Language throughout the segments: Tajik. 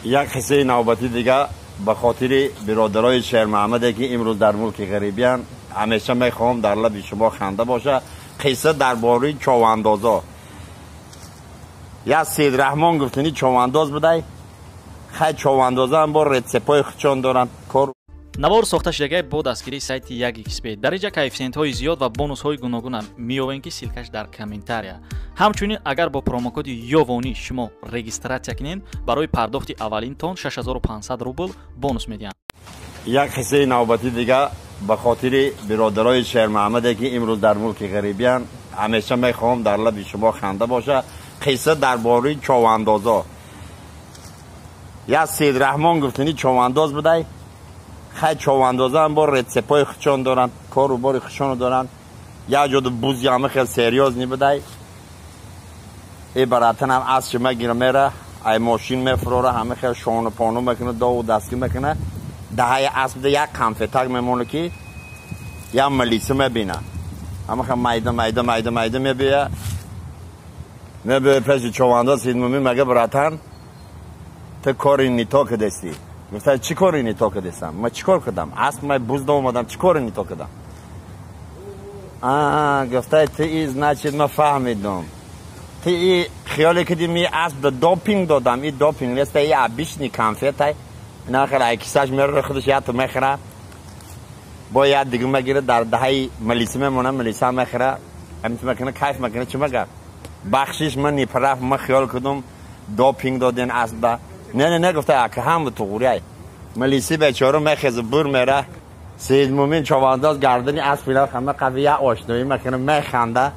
Як қиссаи навбатӣ дига ба хотири биродарои Шермуҳаммаде ки имрӯз дар мулки ғарибиянд, ҳамеша мехоҳам дар лаби шумо ханда боша. Қисса дар бораи човандозо. Як Сейдраҳмон гуфтани човандоз будай. Хай човандоза ҳам бо рецепҳои худшон доранд. Кор навор сохта шудагай бо дастгирии сайти 1xb. Дар инҷа коэффисиентҳои зиёд ва бонусҳои гуногуна меёбем, ки ссылкаш дар комментария. Ҳамчунин агар бо промокоди Ёвонӣ шумо регистратсия кунед, барои пардохти аввалинтон 6500 рубл бонус медиҳанд. Як қиссаи навбатӣ дига ба хотири биродарои Шермуҳаммаде ки имрӯз дар мулки ғарибиянд, ҳамеша мехоҳам дар лаби шумо ханда боша. Қисса дар бораи човандозо. Як Сейдраҳмон гуфтани човандоз будай. Хай човандоза ҳам бо рецепҳои худшон доранд, кору бори худшонро доранд. Як ҷоду бузи ҳама хел серьёзный будай. Э баратанам асши мегира мера, ай мошин мефурора, ҳама хел шону пону мекуна, дову дастгӣ мекуна. Даҳаи асб як конфетак мемона ки як милиса мебина. Ҳама хел майда майда майда майда мебия. Мебия пеши човандоз Сидмумин мега братан, ту кори не то кардастӣ. Гуфта чӣ кори не то кардастам? Ман чӣ кор кардам? Асб ман бузда омадам, чӣ кори не то кардам? Гуфта ту и значит ман фаҳмидам. Ту и хиёле кардӣ ми асб да допинг додам, и допинг нест, и обычный конфетай. Ина хел ай кисаш мерара худаш як то мехӯра. Бо як дига мегира дар даҳаи милиса мемона, милиса мехӯра. Ҳамин мекуна, кайф мекуна, чӣ мегар? Бахшиш ман неправ, ман хиёл кардам допинг доден асб. Не не не гуфта ака ҳам туғурай. Милиси бечора мехеза бур мера. Сейдмумин човандоз гардани асб ила ҳама қави як ошноӣ мекуна, механда.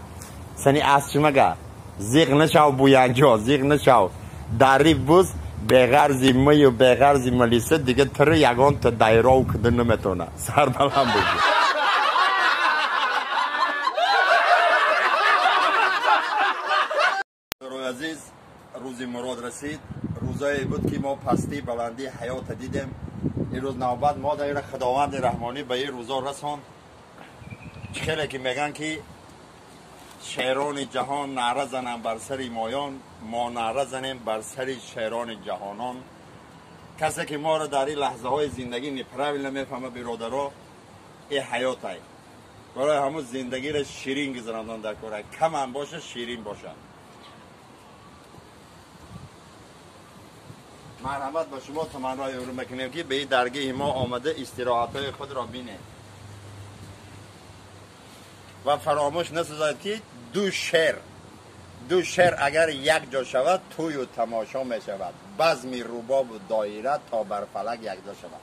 Сани асб чӣ мега? Зиқ нашав буянҷо, зиқ нашав. Дари буз беғарзи мию беғарзи милиса дига тири ягон та дайров кида наметавона. Сарбаланд бошӣ. Азиз, рӯзи мурод расид. Рӯзое буд ки мо пастӣ баландии ҳаёта дидем. Имрӯз навбат мо дар Худованди Раҳмонӣ ба ин рӯзо расонд. Чӣ хеле ки мегӯянд ки шерони ҷаҳон наъра зананд бар сари моён, мо наъра занем бар сари шерони ҷаҳонон. Касе ки моро дар ин лаҳзаҳои зиндагӣ неправильно мефаҳма, биродаро, ин ҳаётай. Барои ҳамун зиндагиро ширин гузарондан дар кора, камам боша, ширин боша. Марҳамат ба шумо таманнои ёрӣ мекунем ки ба ин даргоҳи мо омада истироҳатҳои худро бинед ва фаромӯш насозад ки ду шер агар якҷо шавад, тӯю тамошо мешавад. Базми рубобу доира то бар фалак якҷо шавад.